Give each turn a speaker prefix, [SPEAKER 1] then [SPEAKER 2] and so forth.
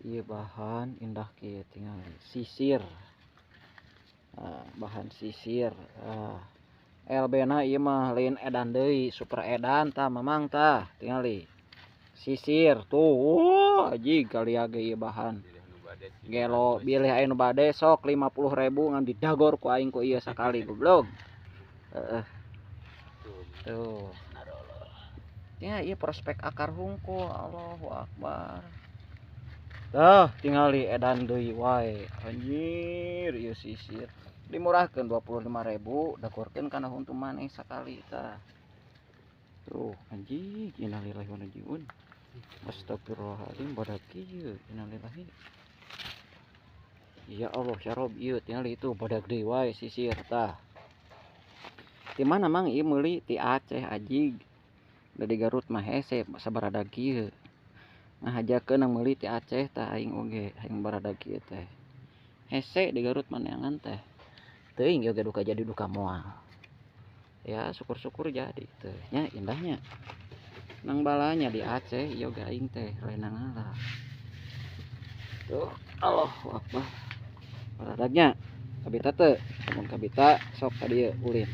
[SPEAKER 1] Ieu bahan indah kieu tingali sisir. Bahan sisir. LB na ieu mah lain edan deui, super edan tah mamang tah tingali. Sisir tuh, anjing kalia ge ieu bahan. Gelo bilih aya nu bade sok 50.000 ngan didagor ku aing ku ieu sakali goblok. Heeh. Tuh. Ya ieu prospek akar hungkul, Allahu Akbar. Tah tingali edan deui wae. Anjir ieu sisir. Dimurahkeun 25.000 dagorkeun kana huntu maneh sakali tah. Tuh anjing innalillahi wa inna ilaihi rajiun. Astagfirullahaladzim badag kieu innalillahi. Ya Allah ya Rob ieu tingali itu badag deui wae sisir tah. Di mana mang ieu meuli ti Aceh ajig. Da di Garut mah hese sabaradag kieu. Ngahajakeun nang meuli ti Aceh tah aing oge hayang baradag kieu teh. Hese di Garut mah neangan teh. Teuing ieu ge duka jadi duka moal. Ya syukur-syukur jadi teh nya indahnya. Nang balanya di Aceh ieu ge aing teh lain ngalah. Tuh Allahu Akbar. Baradagnya kabita teu? Lamun kabita sok ka dieu ulin.